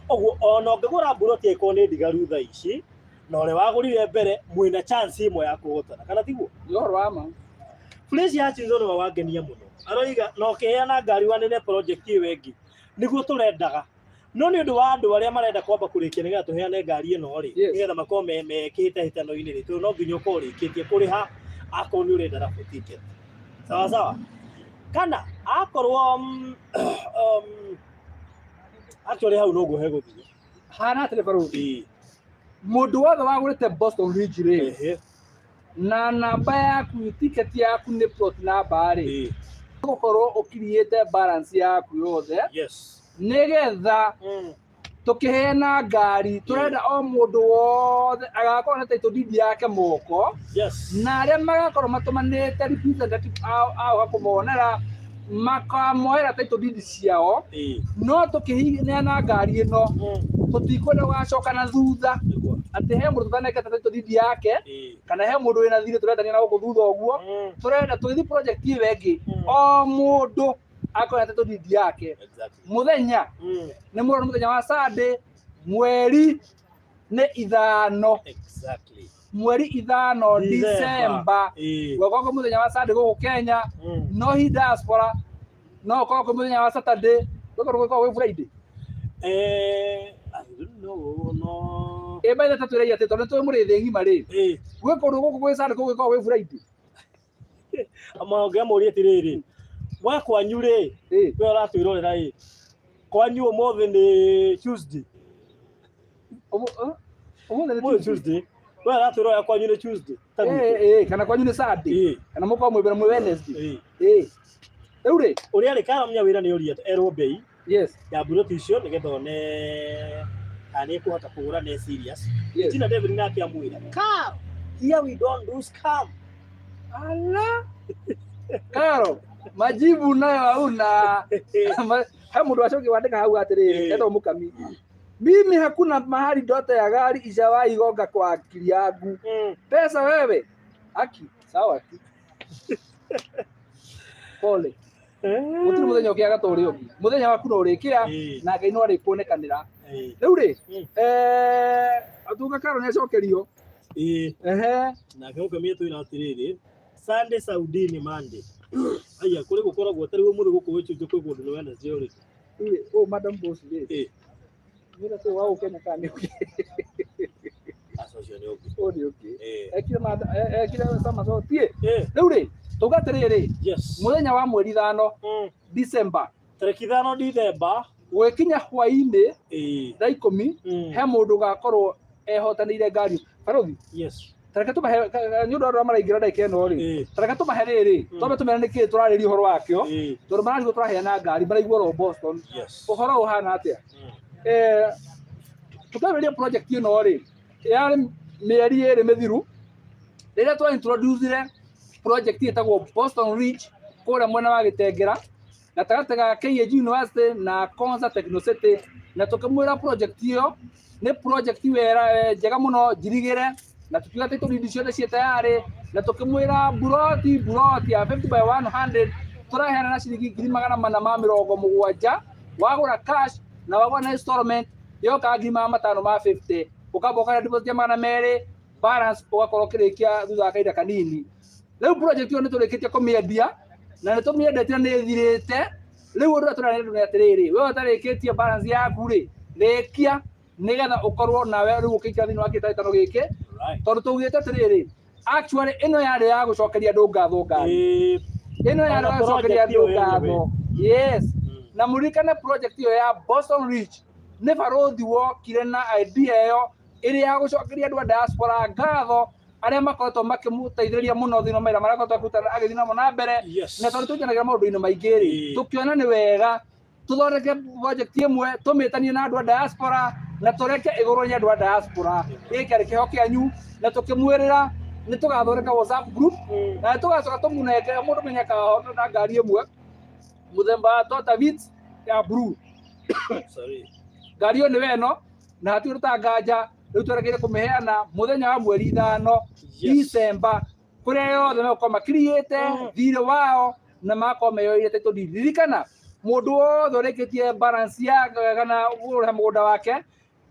Ũguo ona ũngĩgũra mburoti angĩkorwo nĩ ndigaru thaa ici, na ũrĩa wagũrire mbere mwĩna chance ĩmwe ya kũhotana, kana tiguo? Nĩ ũhoro wa ma. Felicia Hutchinson nĩwe wangenia mũno. Aroiga na ũkĩheana ngari wanene project ĩyo ĩngĩ nĩguo tũrendaga. No nĩ ũndũ wa andũ arĩa marenda kwamba kũrĩkia nĩgetha tũheane ngari ĩno rĩ, nĩgetha makorwo me kĩhĩtahĩtano-inĩ rĩ, tondũ no nginya ũkorwo ũrĩkĩtie kũrĩha akorwo nĩ ũrenda raffle ticket. Sawa sawa. Kana akorwo Actually hau noguo hegũthiĩ. Hana atĩrĩ barũthi, mũndũ wothe wagũrĩte Boston Ridge rĩ, na namba yaku, ticket yaku nĩ plot number rĩ, gũkorwo ũkiriĩte balance yaku yothe, nĩgetha tũkĩheana ngari tũrenda o mũndũ wothe agakorwo na title deed yake moko, na arĩa magakorwo matũmanĩte representative ao ao kũmonera makamoera title deed ciao. No tũkĩheana ngari ĩno, tũtikwenda gũgacoka na thutha atĩ he mũndũ tũtanengete title deed yake, kana he mũndũ wĩna thirĩ tũretania na gũkũ thutha ũguo. Tũrenda tũgĩthiĩ project ĩyo ĩngĩ, o mũndũ akorwo na title deed yake. Mũthenya nĩ mũrona mũthenya wa Sunday, mweri nĩ 5, mweri 5 December, gũkorwo kwĩ mũthenya wa Sunday gũkũ Kenya. No hi diaspora no ũkorwo kwĩ mũthenya wa Saturday, gũkorwo gwĩkorwo gwĩ Friday. I don't know, no. Ĩ by the way, atĩ tondũ nĩ tũĩ mũrĩ thĩ ng'ima rĩ, gwĩ kũndũ gũkũ gwĩ Sunday, kũu gwĩkorwo gwĩ Friday. Ũngĩamũria atĩrĩrĩ, we kwanyu rĩ, we ũratwĩrorera ĩ, kwanyu ũmũthĩ nĩ Tuesday? Ũmũthĩ nĩ Ũmũthĩ Tuesday. Tuesday. We ũratwĩrorera kwanyu nĩ Tuesday ta gwitũ? Ĩ, kana kwanyu nĩ Sunday, kana mũkorwo mwĩ mbere mwĩ Wednesday. Ĩ rĩu rĩ, Ũrĩa rĩ karamenya wĩra nĩ ũria erwo mbei ya mburoti icio nĩgetha one kana nĩ ekũhota kũgũra, nĩ serious. Tina David nake amwĩra, "Come here, we don't do scam." Ala Karo, majibu nayo hauna. He mũndũ acoki wandĩka hau atĩrĩrĩ, etwo Mũkami, "Mimi hakuna mahali ndoto ya gari ishawahi gonga kwa akili yangu. Pesa wewe aki sawa tu, pole." Gũtirĩ mũthenya ũkĩaga ta ũrĩa ũngĩ, mũthenya waku no ũrĩkĩra, na Ngai no arĩkuonekanĩra. Rĩu rĩ, atuga Karo nĩ acokerio. Ehe. Nake Mũkami atwĩra atĩrĩrĩ, Sunday Saudi ni Monday. Aya kũrĩ gũkoragwo tarĩ ũmũthĩ gũkũ gwĩ Tuesday, kwĩ kũndũ nĩ Wednesday already. Rĩu rĩ, ũyũ Madam Boss rĩ, nĩ tũ wa gũkenya kana nĩ ũngĩ? Aca, ũcio nĩ ũngĩ. Ũyũ nĩ ũngĩ. Ekire ekire somersault tie. Rĩu rĩ, tuga atĩrĩrĩ, mũthenya wa mweri 5 December, Tarĩki 5 Dithemba, gwĩkinya hwaĩ-inĩ thaa 10, he mũndũ ũgakorwo ehotanĩire ngari. Barothi, tareke tũmahe nĩ ũndũ wa andũ arĩa maraingĩra ndagĩka ĩno rĩ, tareke tũmahe rĩrĩ, twambe tũmere nĩkĩ tũrarĩria ũhoro wakĩo, tondũ mararigwo tũraheana ngari, maraigua oro Boston. Ũhoro ũhana atĩa? Tũkĩambĩrĩria project ĩno rĩ, yarĩ mĩeri 2 mĩthiru rĩrĩa twa introducire project ĩtagwo Boston Ridge kũrĩa mwena wa Gĩtengera, gatagatĩ ga KAG University na Konza Techno City, na tũkĩmwĩra project ĩyo nĩ project wera njega mũno njirigĩre, na tũkiuga atĩ tũrindi ciothe ciĩ tayarĩ, na tũkĩmwĩra buroti ya 50 by 100 tũraheana na ciringi 470,000 wagũra cash, na wagũra na installment yoka 550,000, ũkamba ũkarĩa deposit ya 200, balance ũgakorwo ũkĩrĩkia thutha wa kahinda kanini. Rĩu project ĩyo nĩ tũrĩkĩtie kũmĩendia, na nĩ tũmĩendetie na nĩ ĩthirĩte. Rĩu ũndũ ũrĩa tũrarĩa nĩ atĩrĩrĩ, we ũtarĩkĩtie balance yaku rĩ, rĩkia nĩgetha ũkorwo nawe rĩu ũkĩingĩra thĩinĩ wa kĩhĩtahĩtano gĩkĩ, tondũ tũugĩte atĩrĩrĩ, actually ĩno yarĩ ya gũcokeria andũ ngatho ngari ĩno yarĩ Ona ya gũcokeria project andũ ĩyo yenyewe. ngatho. Yes. Na mũririkane project ĩyo ya Boston Ridge nĩ barũthi wokire na idea ĩyo ĩrĩ ya gũcokeria andũ a diaspora ngatho arĩa makoretwo makĩmũteithĩrĩria mũno thĩinĩ wa mawĩra marĩa akoretwo akĩruta agĩthiĩ namo na mbere. Na tondũ tũnyitanagĩra maũndũ-inĩ maingĩ rĩ, tũkĩona nĩ wega tũthondeke project ĩmwe tũmĩtanie na andũ a diaspora na tũreke ĩgũrwo nĩ andũ a diaspora. Gĩkĩ kĩarĩ kĩheo kĩanyu, na tũkĩmwĩrĩra nĩ tũgathondeka WhatsApp group, na nĩ tũgacoka tũmũnengere mũndũ menye akahotana na ngari ĩmwe mũthemba wa Toyota Vitz ya blue. Sorry. Ngari ĩyo nĩwe ĩno, na hatirĩ ũndũ ta nganja rĩu twerekeire kũmĩheana mũthenya wa mweri 5 December, kũrĩa yothe megũkorwo makiriĩte thirĩ wao na magakorwo meyoeire title deed. Ririkana mũndũ wothe ũrĩkĩtie balance ya kana kũrĩha mũgũnda wake,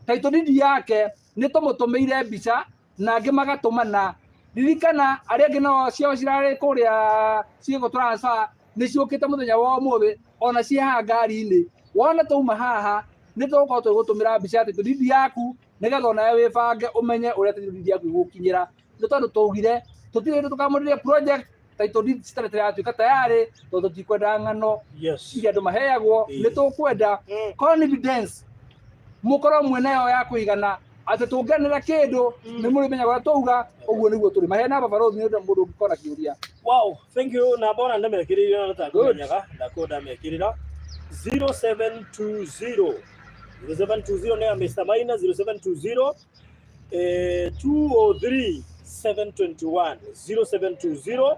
title deed yake nĩ tũmũtũmĩire mbica na angĩ magatũmana. Ririkana arĩa angĩ nao ciao cirarĩ kũrĩa ciĩgũ transfer nĩ ciũkĩte mũthenya wa ũmũthĩ, ona ciĩ haha ngari-inĩ. Wona twauma haha nĩ tũgũkorwo tũgĩgũtũmĩra mbica ya title deed yaku, nĩgetha onawe wĩbange ũmenye ũrĩa title deed yaku ĩgũkinyĩra, nĩ tondũ twaugire tũtirĩ hĩndĩ tũkamũrĩria project title deed citarĩ tĩratuĩka tayarĩ, tondũ tũtikwenda ng'ano iria andũ maheagwo. Nĩ tũkwenda confidence. Mũkorwo mwĩnayo ya kũigana atĩ tũngĩanĩra kĩndũ nĩ mũrĩmenyaga ũrĩa twauga. Ũguo nĩguo tũrĩ mahe namba, barũthi, nĩ ũndũ mũndũ ũngĩkorwo na kĩũria. Wow, thank you. Namba ona ndamekĩrĩire na takũmenyaga ndakũ ndamekĩrĩra 0720 0720 nĩ ya Mr. Maina, 0720 203 721, 0720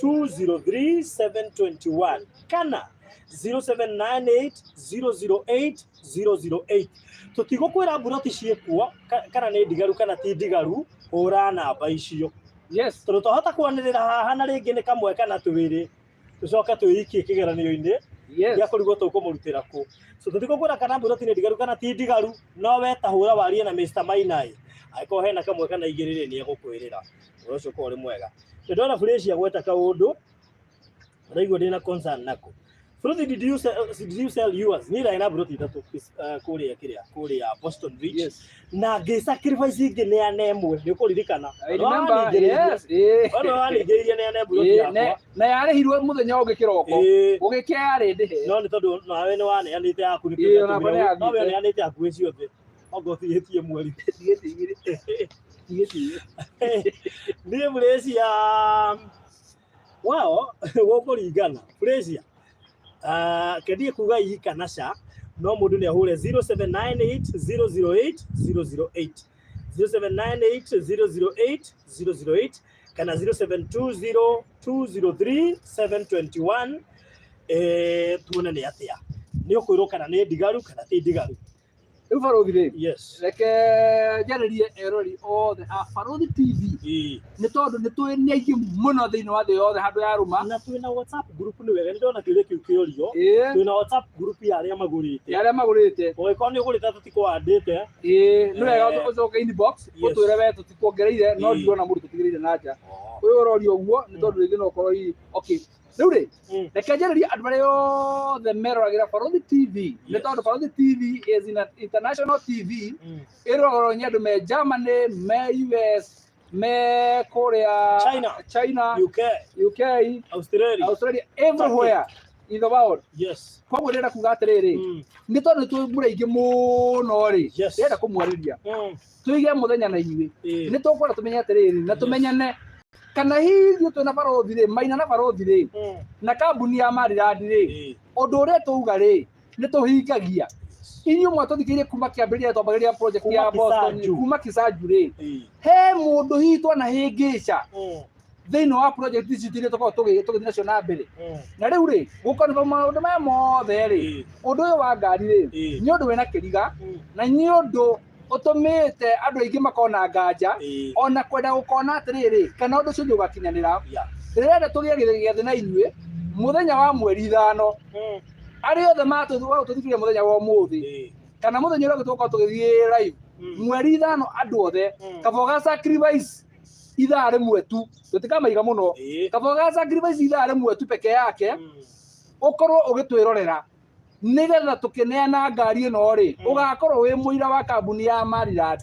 203 721 kana 0798 008 008. Tũtigũkwĩra mburoti ciĩkuo kana nĩ ndigaru kana ti ndigaru, hũra namba icio. Tondũ twahota kwanĩrĩra haha na rĩngĩ nĩ kamwe kana twĩrĩ, tũcoke twĩikie kĩgeranio-inĩ gĩa kũrigwo tũkũmũrutĩra kũ. So tũtigũkwĩra kana mburoti nĩ ndigaru kana ti ndigaru, no we ta hũra warie na Mr. Mainai, angĩkorwo hena kamwe kana igĩrĩ rĩ, nĩ egũkwĩrĩra ũhoro ũcio ũkorwo ũrĩ mwega. Nĩ ndona Felicia gweta kaũndũ ũraigua ndĩna concern nako. Fruthi, did you sell yours? Niĩ ndarĩ na mburoti ithatũ kũrĩa kĩrĩa kũrĩa Boston Beach na ngĩ sacrifice ngĩneana ĩmwe, nĩ ũkũririkana? I remember, yes. Ona waningĩrĩirie neane mburoti yakwa. Na yarĩhirwo mũthenya ũngĩ kĩroko. Gũgĩkĩa yarĩ ndĩhe. No nĩ tondũ nawe nĩ waneanĩte yaku nĩkĩo Ĩĩ, onakwa gĩatũmire nĩ no we yathiĩte. ũneanĩte hakuhĩ ciothe ongo ũtigĩtie mweri. Tigĩte igĩrĩ. Tigĩte igĩrĩ. Niĩ Malaysia wao gũkũringana Malaysia kendie kuga ii kana ca, no mũndũ nĩ ahũre 0798 008 008, 0798 008 008 kana 0720 203 721, tuone nĩ atĩa nĩ ũkwĩrwo kana nĩ ndigaru kana ti ndigaru. Rĩu barũthi rĩ, reke njarĩrie erori othe a Barũthi TV, nĩ tondũ nĩ tũĩ nĩ aingĩ mũno thĩinĩ wa thĩ yothe handũ ya rũma. Na twĩna WhatsApp group. Nĩ wega, nĩ ndona kĩũria kĩu kĩũrio. Twĩna WhatsApp group ya arĩa magũrĩte. Ya arĩa magũrĩte. Ũngĩkorwo nĩ ũgũrĩte tũtikũwandĩte. Ĩĩ, nĩ wega ũcoke inbox ũtwĩre we tũtikuongereire, no ndirona mũndũ tũtigĩrĩire na nja. Ũyũ ũroria ũguo nĩ tondũ rĩngĩ no ũkorwo hihi okay. Rĩu rĩ, reke njarĩrie andũ arĩa othe meroragĩra Barũthi TV, nĩ tondũ Barũthi TV is an international TV, ĩroragwo nĩ andũ me Germany, me US, me kũrĩa China. China, UK, UK, Australia, Australia, everywhere in the world. Koguo ndĩrenda kuga atĩrĩrĩ, nĩ tondũ nĩ tũĩ mũrĩ aingĩ mũno rĩ, ndĩrenda kũmwarĩria tũige mũthenya na inyuĩ, nĩ tũkwenda tũmenye atĩrĩrĩ na tũmenyane kana hihi ithuĩ twĩna barũthi rĩ, Maina na barũthi rĩ, na kambuni ya Maryland rĩ, ũndũ ũrĩa tũuga rĩ, nĩ tũhingagia. Inyuĩ mwatũthikĩrĩirie kuma kĩambĩrĩria twambagĩrĩria project Kuma ya Boston, Kisanju. Kuma Kisanju rĩ, he mũndũ hihi twanahĩngĩca thĩinĩ wa project ici iria tũkoragwo tũgĩthiĩ nacio na mbere? Na rĩu rĩ, gũkonwo maũndũ maya mothe rĩ, ũndũ ũyũ wa ngari rĩ, nĩ ũndũ wĩna kĩriga na nĩ ũndũ ũtũmĩte andũ aingĩ makona nganja ona kwenda gũkona atĩrĩrĩ kana ũndũ ũcio nĩ ũgakinyanĩra. Ndĩrenda tũgĩe gĩathĩ na inyuĩ mũthenya wa mweri 5, arĩa othe matũthikĩrĩria mũthenya wa ũmũthĩ kana mũthenya ũrĩa ũngĩ tũgũkorwo tũgĩthiĩ live mweri 5, andũ othe kaba ũga sacrifice ithaa rĩmwe tu, tũtikamaiga mũno, kaba ũga sacrifice ithaa rĩmwe tu peke yake ũkorwo ũgĩtwĩrorera nĩgetha tũkĩneana ngari ĩno rĩ, ũgakorwo wĩ mũira wa kambuni ya Maryland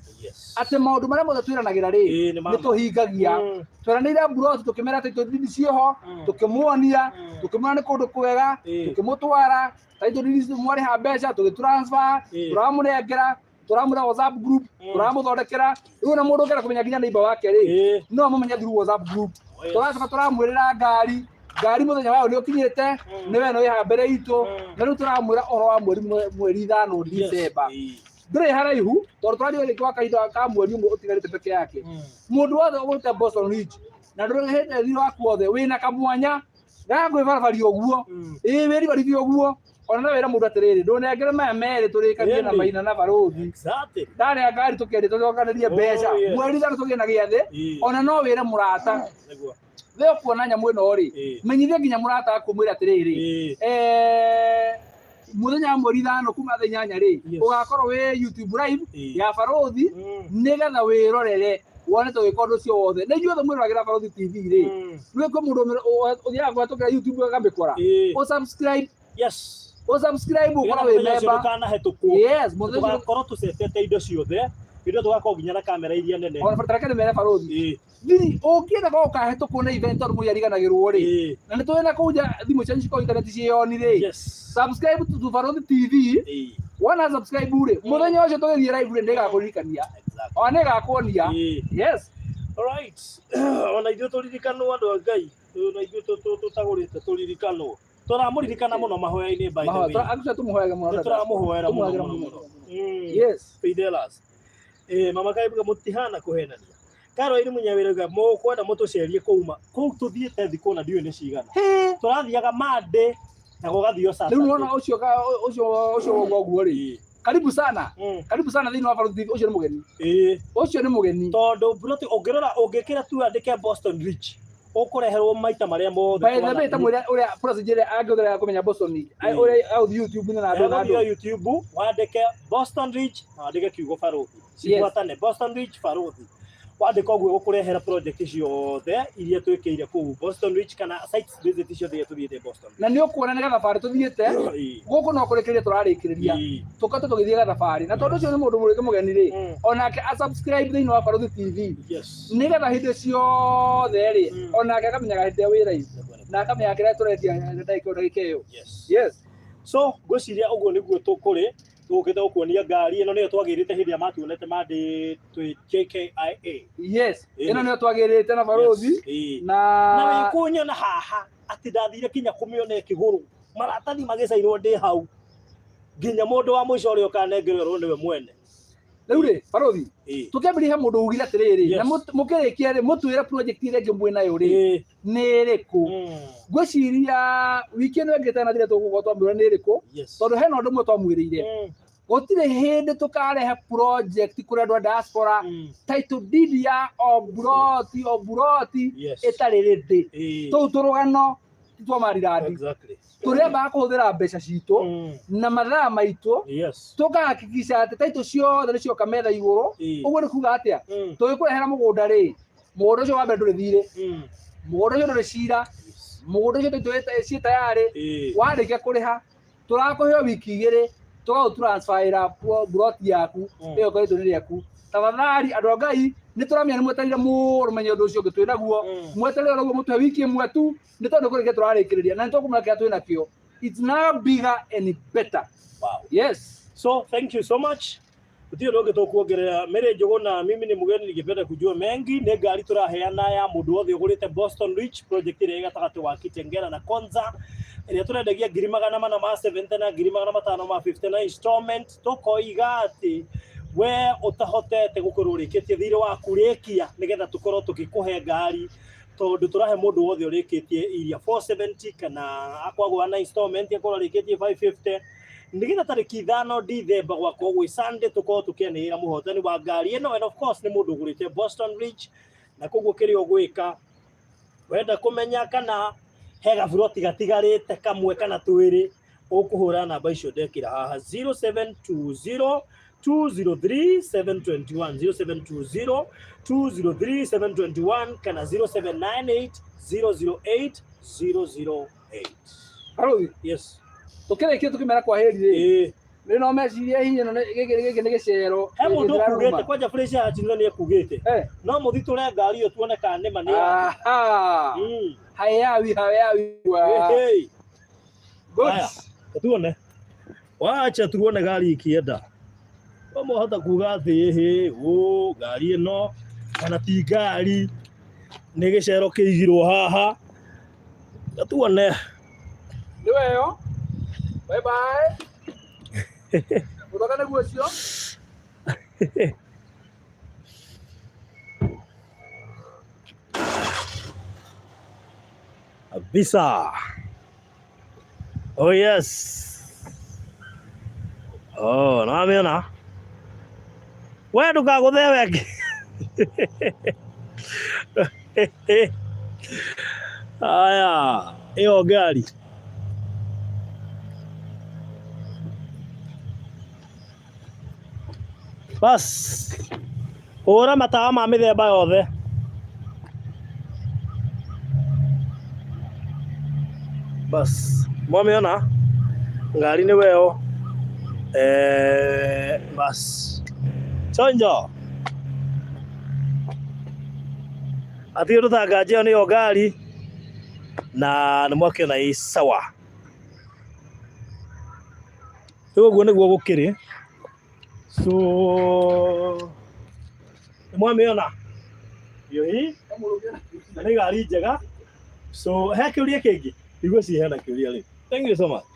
atĩ maũndũ marĩa mothe twĩranagĩra rĩ, Ĩĩ, nĩ nĩ tũhingagia. Tweranĩire mburoti, tũkĩmera atĩ title deed ciĩho, tũkĩmuonia, tũkĩmwĩra nĩ kũndũ kwega, tũkĩmũtwara title deed mwarĩha mbeca tũgĩ transfer, tũramũnengera, tũramwĩra WhatsApp group, tũramũthondekera. Rĩu ona mũndũ ũngĩenda kũmenya nginya neighbor wake rĩ, no amũmenye through WhatsApp group. Oh, yes. Tũracoka tũramwĩrĩra ngari mũthenya wayo nĩ ũkinyĩte, nĩ we no wĩhaha mbere itũ. Na rĩu tũramwĩra ũhoro wa mweri 5 December, ndũrĩ haraihu tondũ tũraria rĩngĩ wa kahinda ka mweri ũmwe ũtigarĩte peke yake. Mũndũ wothe ũgũrĩte Boston Ridge na ndũrĩhĩte thirĩ waku wothe, wĩna kamwanya ga kwĩbarabaria ũguo, ĩĩ, wĩribarithie ũguo, ona no wĩre mũndũ atĩrĩrĩ, ndũnengere maya merĩ tũrĩkanie na Ĩni. Maina na barũthi. Ndarĩa ngari tũkĩendia tũcokanĩrie mbeca. Oh, yes. Mweri 5 tũgĩe na gĩathĩ. Ona no wĩre mũrata we ũkuona nyamũ ĩno rĩ, menyithie nginya mũrata waku, mwĩre atĩrĩrĩ, mũthenya wa mweri 5 kuma thaa 8 rĩ, ũgakorwo wĩ YouTube live ya barũthi nĩgetha wĩrorere wone tũgĩka ũndũ ũcio wothe. Na inyuothe mwĩroragĩra Barũthi TV rĩ, nĩ kwĩ mũndũ ũthiaga kũhetũkĩra YouTube akamĩkora, ũ subscribe, ũ subscribe ũkorwo wĩ Mũthenya ũcio member. ndũkanahetũkwo. Yes, mũthenya ũcio. Tũgakorwo tũcetete indo ciothe, indo tũgakorwo nginya na kamera iria nene. Ona batara nĩ mere barũthi, thiri ũngĩenda korwo ũkahĩtũkwo nĩ event tondũ mũi ariganagĩrwo rĩ, na nĩ tũĩ na kũu nja thimũ cianyu cikorwo internet ciĩoni rĩ, subscribe to Barũthi TV. Wona subscribe rĩ, mũthenya ũcio tũgĩthiĩ live rĩ, nĩngakũririkania. Ona nĩngakuonia. Yes. Alright. Ona ithuĩ tũririkanwo andũ a Ngai, ona ithuĩ tũtagũrĩte tũririkanwo. Tũramũririkana mũno mahoya-inĩ by the way. Actually tũmũhoyaga mũno. Nĩ tũramũhoera mũno Tũmũhoyagĩra mũno mũno. mũno. Yes. Fidelas. Mama Kaibuga mũtihana kũhenania. Caroline Munyawĩra auga mũkwenda mũtũcerie kũu ma kũu tũthiĩte thikũ na ndiũĩ nĩ cigana. Tũrathiaga Monday na gũgathiio Rĩu Saturday. nĩwona ũcio ũcio ũcio wauga ũguo rĩ. Karibu sana. Karibu sana thĩinĩ wa Barũthi TV. Ũcio nĩ mũgeni. Ũcio nĩ mũgeni. Tondũ broti ũngĩrora ũngĩkĩra tu andĩke Boston Ridge ũkũreherwo maita marĩa mothe. By the way, ta mwĩre ũrĩa procedure ĩrĩa angĩhũthĩra ya kũmenya Boston Ridge. Ũrĩa agũthiĩ YouTube na andũ na Andũ andũ. YouTube wandĩke Boston Ridge na wandĩke kiugo Barũthi. Cibuatane Boston Ridge Barũthi. Wandĩka ũguo gũkũrehera project ciothe iria twĩkĩire kũu Boston Ridge kana sites visit ciothe iria tũthiĩte Boston. Na nĩ ũkuona nĩ gathabarĩ tũthiĩte. Gũkũ no kũrĩkĩrĩria tũrarĩkĩrĩria. Tũkoretwo tũgĩthiĩ gathabarĩ. Na tondũ ũcio nĩ mũndũ mũrĩke mũgeni rĩ, onake a subscribe thĩinĩ wa Barũthi TV. Nĩgetha hĩndĩ ciothe rĩ, onake akamenyaga hĩndĩ ĩrĩa wĩ live. Na akamenyaga kĩrĩa tũrendia ndagĩka ĩyo ndagĩka ĩyo. Yes. So ngwĩciria ũguo nĩguo tũkũrĩ tũgũkĩte gũkuonia ngari ĩno nĩyo twagĩrĩte hĩndĩ ĩrĩa matuonete mandĩ twĩ JKIA. Yes. Ĩno nĩyo twagĩrĩte na Barũthi. Na Na wĩkũnyona haha atĩ ndathire kinya kũmĩona ĩkĩgũrwo maratathi magĩcainwo ndĩ hau nginya mũndũ wa mũico ũrĩa ũkanengererwo nĩwe mwene. Rĩu rĩ, Barũthi, tũkĩambĩrĩria he mũndũ ugire atĩrĩrĩ, na mũkĩrĩkia rĩ, mũtwĩre project ĩrĩa ĩngĩ mwĩ nayo rĩ, nĩ ĩrĩkũ? Ngwĩciria wiki ĩno ĩngĩ ĩtanathira tũgũkorwo twamwĩra nĩ ĩrĩkũ, tondũ hena ũndũ ũmwe twamwĩrĩire. Gũtirĩ hĩndĩ tũkarehe project kũrĩ andũ a diaspora title deed ya oburoti oburoti ĩtarĩ ready. Tũu tũrũgano ti twa marirandi. Tũrĩambaga kũhũthĩra mbeca citũ na mathaa maitũ tũkahakikisha atĩ title ciothe nĩ cioka metha igũrũ. Ũguo nĩ kuga atĩa? Tũgĩkũrehera mũgũnda rĩ, mũgũnda ũcio wa mbere ndũrĩ thirĩ, mũgũnda ũcio ndũrĩ cira, mũgũnda ũcio title ciĩ tayarĩ. Warĩkia kũrĩha tũrakũhe wiki igĩrĩ tũgagũtransferĩra buroti yaku ĩyo ĩkoretwo nĩ rĩaku. Tafadhali andũ a Ngai nĩ tũramenya nĩ mwetereire mũno menye ũndũ ũcio ũngĩ twĩ naguo. Mwetereire ũguo mũtũhe wiki ĩmwe tu nĩ tondũ kũrĩkia tũrarĩkĩrĩria na nĩ tũkũmenya kĩrĩa twĩ nakĩo. It's now bigger and better. Wow. Yes. So thank you so much. Gũtirĩ ũndũ ũngĩ tũkuongerera. Mary Njũgũna, mimi ni mgeni ningependa kujua mengi. Nĩ ngari tũraheana ya mũndũ wothe ũgũrĩte Boston Ridge project ĩrĩa ĩ gatagatĩ wa Kitengela na Konza ĩrĩa tũrendagia 470,000 na 550,000 na installment. Tũkoiga atĩ we ũtahotete gũkorwo ũrĩkĩtie thirĩ waku rĩkia nĩgetha tũkorwo tũgĩkũhe ngari tondũ tũrahe mũndũ wothe ũrĩkĩtie iria 470 kana akwagũra na installment akorwo arĩkĩtie 550 nĩgetha tarĩki 5 Dithemba gwakorwo gwĩ Sunday tũkorwo tũkĩanĩrĩra mũhotani wa ngari ĩno and of course nĩ mũndũ ũgũrĩte Boston Ridge na koguo kĩrĩa ũgwĩka wenda kũmenya kana he gaburoti gatigarĩte kamwe kana twĩrĩ ũkũhũra namba icio ndekĩra haha 0720 203 721 0720 203 721 kana 0798 008 008. Barũthi. Yes. Tũkĩrĩkia tũkĩmera kwa heri rĩ. Rĩ no mecirie hihi ĩno gĩkĩ nĩ gĩcero. He mũndũ ũkugĩte kwanja fresh ya Chinua nĩ ekugĩte. No mũthitũre ngari ĩyo tuone kana nĩma nĩ yaku. Aha. Hayawi hayawi. Hey. Good. Haya, tuone. Wacha tuone gari ikienda. Wamahota kuga atĩ ĩhĩ ũ ngari ĩno kana ti ngari nĩ gĩcero kĩigirwo haha. Tuone. Nĩ weyo. Bye bye. Mũthaka nĩguo ũcio. Kabisa. Oh yes. Oh, no amĩona. We ndũkagũthe wenge. Aya, ĩyo ngari. Bas. Hũra matawa ma mĩthemba yothe. Bas, mwamĩona ngari nĩ weyo. Bas. Chonjo. Hatirĩ ũndũ tanganja ĩyo nĩyo ngari na nĩ mwakĩona ĩ sawa. Rĩu ũguo nĩguo gũkĩrĩ. So nĩ mwamĩona hihi na nĩ ngari njega. So he kĩũria kĩngĩ? Igwĩciria hena kĩũria rĩu. Thank you so much.